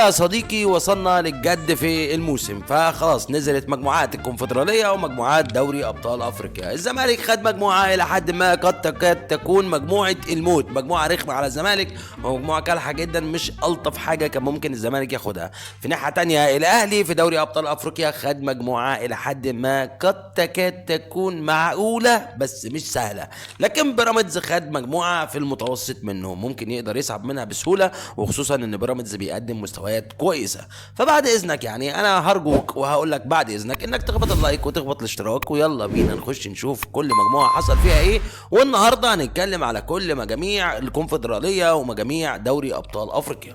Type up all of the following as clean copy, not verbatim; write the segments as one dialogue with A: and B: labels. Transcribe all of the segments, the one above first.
A: كده يا صديقي وصلنا للجد في الموسم، فخلاص نزلت مجموعات الكونفدراليه ومجموعات دوري ابطال افريقيا. الزمالك خد مجموعة الى حد ما قد تكاد تكون مجموعة الموت، مجموعة رخمة على الزمالك ومجموعة كالحه جدا، مش الطف حاجة كان ممكن الزمالك ياخدها. في ناحية تانية الاهلي في دوري ابطال افريقيا خد مجموعة الى حد ما قد تكاد تكون معقولة بس مش سهلة، لكن بيراميدز خد مجموعة في المتوسط منه ممكن يقدر يصعد منها بسهولة، وخصوصا ان بيراميدز بيقدم مستويات كويسة. فبعد اذنك يعني انا هرجوك وهقول لك بعد اذنك انك تخبط ال like وتخبط الاشتراك، ويلا بينا نخش نشوف كل مجموعة حصل فيها ايه. والنهارده هنتكلم على كل مجاميع الكونفدراليه ومجاميع دوري ابطال افريقيا.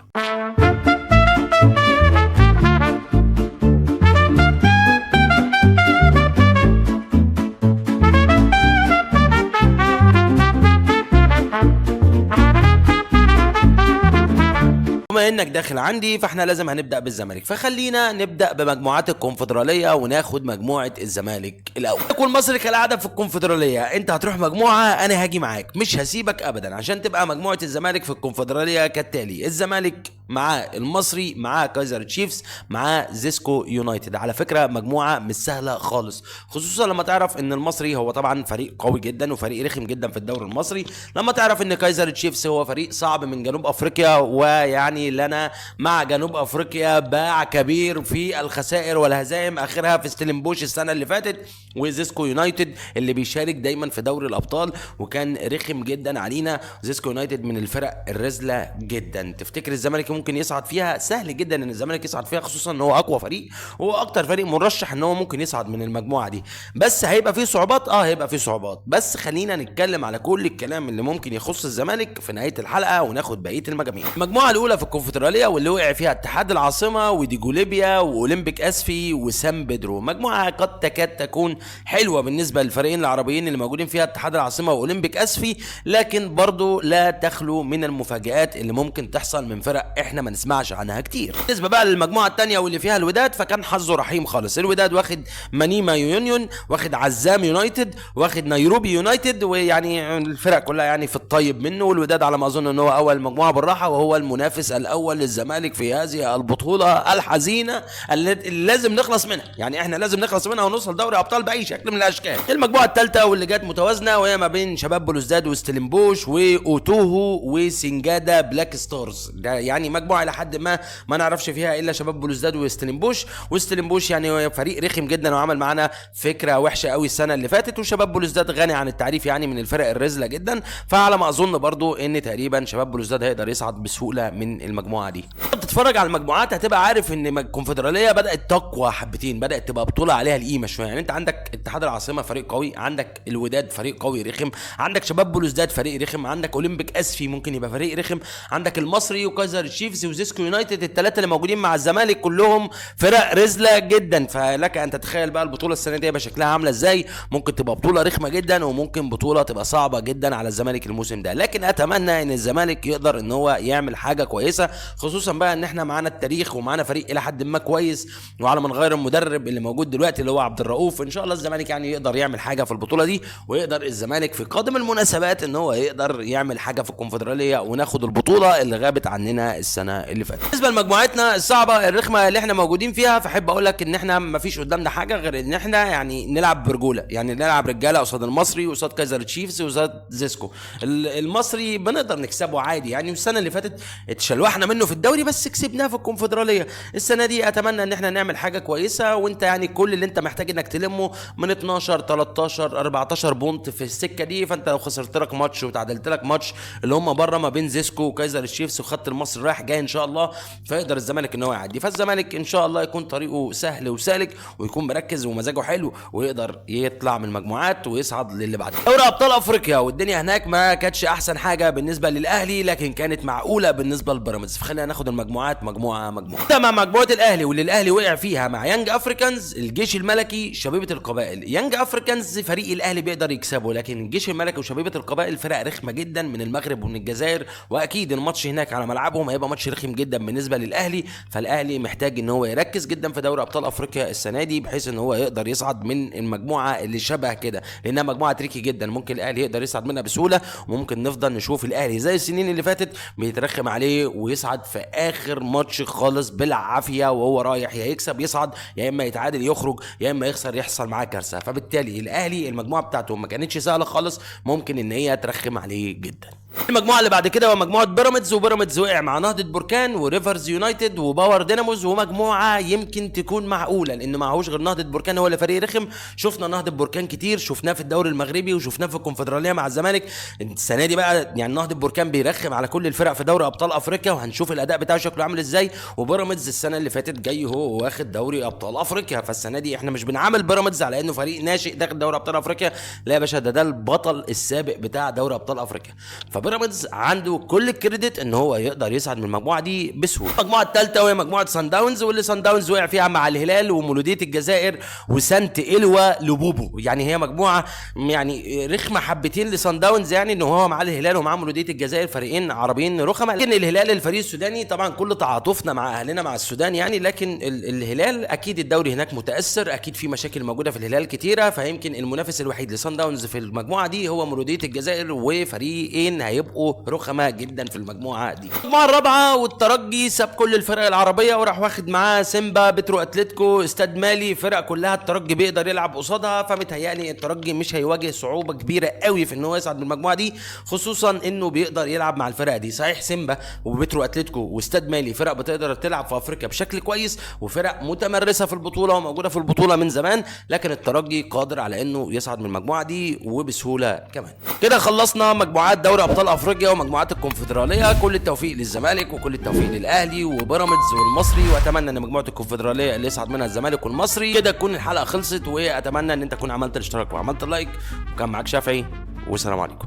A: بما انك داخل عندي فاحنا لازم هنبدا بالزمالك، فخلينا نبدا بمجموعات الكونفدراليه وناخد مجموعة الزمالك الاول. يكون مصري كالعادة في الكونفدراليه، انت هتروح مجموعة انا هاجي معاك، مش هسيبك ابدا، عشان تبقى مجموعة الزمالك في الكونفدراليه كالتالي: الزمالك معاه المصري، معاه كايزر تشيفز، معاه زيسكو يونايتد. على فكرة مجموعة مش سهلة خالص، خصوصا لما تعرف ان المصري هو طبعا فريق قوي جدا وفريق رخم جدا في الدوري المصري، لما تعرف ان كايزر تشيفز هو فريق صعب من جنوب افريقيا، ويعني لنا مع جنوب افريقيا باع كبير في الخسائر والهزائم، اخرها في ستيلنبوش السنة اللي فاتت، وزيسكو يونايتد اللي بيشارك دايما في دوري الابطال وكان رخم جدا علينا. زيسكو يونايتد من الفرق الرزله جدا. تفتكر الزمالك ممكن يصعد فيها؟ سهل جدا ان الزمالك يصعد فيها، خصوصا ان هو اقوى فريق وهو اكتر فريق مرشح ان هو ممكن يصعد من المجموعة دي، بس هيبقى فيه صعوبات. هيبقى فيه صعوبات، بس خلينا نتكلم على كل الكلام اللي ممكن يخص الزمالك في نهاية الحلقة وناخد بقية المجاميع. المجموعة الاولى في الكونفدراليه واللي وقع فيها اتحاد العاصمة وديجوليبيا واولمبيك اسفي وسان بيدرو، مجموعة قد تكاد تكون حلوة بالنسبة للفريقين العربيين اللي موجودين فيها اتحاد العاصمة واولمبيك اسفي، لكن برضو لا تخلو من المفاجآت اللي ممكن تحصل من فرق احنا ما نسمعش عنها كتير. بالنسبة بقى للمجموعة الثانية واللي فيها الوداد، فكان حظه رحيم خالص. الوداد واخد مانيما يونيون، واخد عزام يونايتد، واخد نيروبي يونايتد، ويعني الفرق كلها يعني في الطيب منه. والوداد على ما اظن ان هو اول مجموعة بالراحة، وهو المنافس الاول للزمالك في هذه البطولة الحزينة اللي لازم نخلص منها، يعني احنا لازم نخلص منها ونوصل دوري ابطال باي شكل من الاشكال. المجموعة الثالثة واللي جت متوازنة وهي ما بين شباب بلوزداد وستيلنبوش واوتوهو وسنجادا بلاك ستارز، ده يعني مجموعة الى حد ما ما نعرفش فيها الا شباب بلوزداد وستيلنبوش. وستيلنبوش يعني فريق رخم جدا وعمل معانا فكرة وحشة قوي السنة اللي فاتت، وشباب بلوزداد غني عن التعريف يعني من الفرق الرزله جدا. فعلى ما اظن برضو ان تقريبا شباب بلوزداد هيقدر يصعد بسهولة من المجموعة دي. بتتفرج على المجموعات هتبقى عارف ان الكونفدراليه بدات تقوى حبتين، بدات تبقى بطوله عليها القيمة شوية. يعني انت عندك اتحاد العاصمة فريق قوي، عندك الوداد فريق قوي رخم، عندك شباب بلوزداد فريق رخم، عندك اولمبيك اسفي ممكن يبقى فريق رخم، عندك المصري وكايزر تشيفز وزيسكو يونايتد، الثلاثة اللي موجودين مع الزمالك كلهم فرق رزله جدا. فلك ان تتخيل بقى البطولة السنة دي هيبقى شكلها عامله ازاي. ممكن تبقى بطوله رخمة جدا، وممكن بطوله تبقى صعبة جدا على الزمالك الموسم ده، لكن اتمنى ان الزمالك يقدر ان هو يعمل حاجة كويسة، خصوصا بقى ان احنا معانا التاريخ ومعانا فريق الى حد ما كويس، وعلى ما نغير المدرب اللي موجود دلوقتي اللي هو عبد الرؤوف، ان شاء الله الزمالك يعني يقدر يعمل حاجة في البطولة دي، ويقدر الزمالك في قادم المناسبات ان هو يقدر يعمل حاجة في الكونفدراليه وناخد البطولة اللي غابت عننا السنة اللي فاتت. بالنسبة لمجموعتنا الصعبة الرخمه اللي احنا موجودين فيها، فاحب اقول لك ان احنا ما فيش قدامنا حاجة غير ان احنا يعني نلعب برجوله، يعني نلعب رجاله قصاد المصري وقصاد كايزر تشيفز وقصاد زيسكو. المصري بنقدر نكسبه عادي يعني، والسنة اللي فاتت اتشلوحنا منه في الدوري بس كسبناه في الكونفدراليه. السنة دي اتمنى ان احنا نعمل حاجة كويسة، وانت يعني كل اللي انت محتاج انك تلمه من 12 13 14 point في السكة دي. فانت لو خسرت لك ماتش وتعادلت لك ماتش اللي هم بره ما بين زيسكو وكايزر تشيفز وخط المصري رايح جاي ان شاء الله، فيقدر الزمالك ان هو يعدي. فالزمالك ان شاء الله يكون طريقه سهل وسالك، ويكون مركز ومزاجه حلو، ويقدر يطلع من المجموعات ويصعد للي بعده. دوري ابطال افريقيا والدنيا هناك ما كانتش احسن حاجة بالنسبة للاهلي، لكن كانت معقولة بالنسبة للبيراميدز. فخلينا ناخد المجموعات مجموعة مجموعة. ده مع مجموعة الاهلي واللي الاهلي وقع فيها مع يانج افريكانز، الجيش الملكي، شبيبة القبائل. يانج افريكانز فريق الاهلي بيقدر يكسبه، لكن الجيش الملكي وشبيبه القبائل فرق رخمة جدا من المغرب ومن الجزائر، واكيد الماتش هناك على ملعبهم هيبقى ماتش رخم جدا بالنسبة للاهلي. فالاهلي محتاج ان هو يركز جدا في دوري ابطال افريقيا السنة دي، بحيث ان هو يقدر يصعد من المجموعة اللي شبه كده، لانها مجموعة tricky جدا، ممكن الاهلي يقدر يصعد منها بسهولة، وممكن نفضل نشوف الاهلي زي السنين اللي فاتت بيترخم عليه ويصعد بيصعد في اخر ماتش خالص بالعافية، وهو رايح يا يكسب يصعد، يا اما يتعادل يخرج، يا اما يخسر يحصل معاه كارثة. فبالتالي الاهلي المجموعة بتاعته ما كانتش سهلة خالص، ممكن ان هي ترخم عليه جدا. المجموعة اللي بعد كده هو مجموعة بيراميدز، وبيراميدز وقع مع نهضة بركان وريفرز يونايتد وباور ديناموز، ومجموعة يمكن تكون معقولة لان معهوش غير نهضة بركان هو اللي فريق رخم. شفنا نهضة بركان كتير، شفناه في الدوري المغربي وشفناه في الكونفدراليه مع الزمالك. السنة دي بقى يعني نهضة بركان بيرخم على كل الفرق في دوري ابطال افريقيا، وهنشوف الاداء بتاعه شكله عامل ازاي. وبيراميدز السنة اللي فاتت جاي هو واخد دوري ابطال افريقيا، فالسنة دي احنا مش بنعامل بيراميدز على انه فريق ناشئ داخل دوري ابطال افريقيا، لا يا باشا، ده البطل السابق بتاع دوري ابطال افريقيا. فبيراميدز عنده كل ال credit ان هو يقدر يصعد من المجموعة دي بسهولة. المجموعة الثالثة وهي مجموعة سان داونز، واللي سان داونز وقع فيها مع الهلال ومولوديه الجزائر وسانت إلوا لوبوبو. يعني هي مجموعة يعني رخمة حبتين لسان داونز، يعني ان هو مع الهلال ومع مولوديه الجزائر فريقين عربيين رخمة. لكن الهلال الفريق السوداني طبعا كل تعاطفنا مع اهلنا مع السودان يعني، لكن الهلال اكيد الدوري هناك متاثر، اكيد في مشاكل موجودة في الهلال كتيرة، فيمكن المنافس الوحيد لسان داونز في المجموعة دي هو مولوديه الجزائر، وفريقين هيبقوا رخمة جدا في المجموعة دي. المجموعة الرابعة والترجي ساب كل الفرق العربية وراح واخد معاه سيمبا، بترو اتلتيكو، استاد مالي، فرق كلها الترجي بيقدر يلعب قصادها. فمتهيألي الترجي مش هيواجه صعوبة كبيرة قوي في ان هو يصعد من المجموعة دي، خصوصا انه بيقدر يلعب مع الفرق دي. صحيح سيمبا وبترو اتلتيكو واستاد مالي فرق بتقدر تلعب في افريقيا بشكل كويس وفرق متمرسه في البطولة وموجودة في البطولة من زمان، لكن الترجي قادر على انه يصعد من المجموعة دي وبسهوله كمان. كده خلصنا مجموعات دوري ابطال افريقيا ومجموعات الكونفدراليه. كل التوفيق للزمالك وكل التوفيق للاهلي وبيراميدز والمصري، واتمنى ان مجموعة الكونفدراليه اللي يصعد منها الزمالك والمصري. كده تكون الحلقة خلصت، واتمنى ان انت تكون عملت الاشتراك وعملت ال like، وكان معاك شافعي، والسلام عليكم.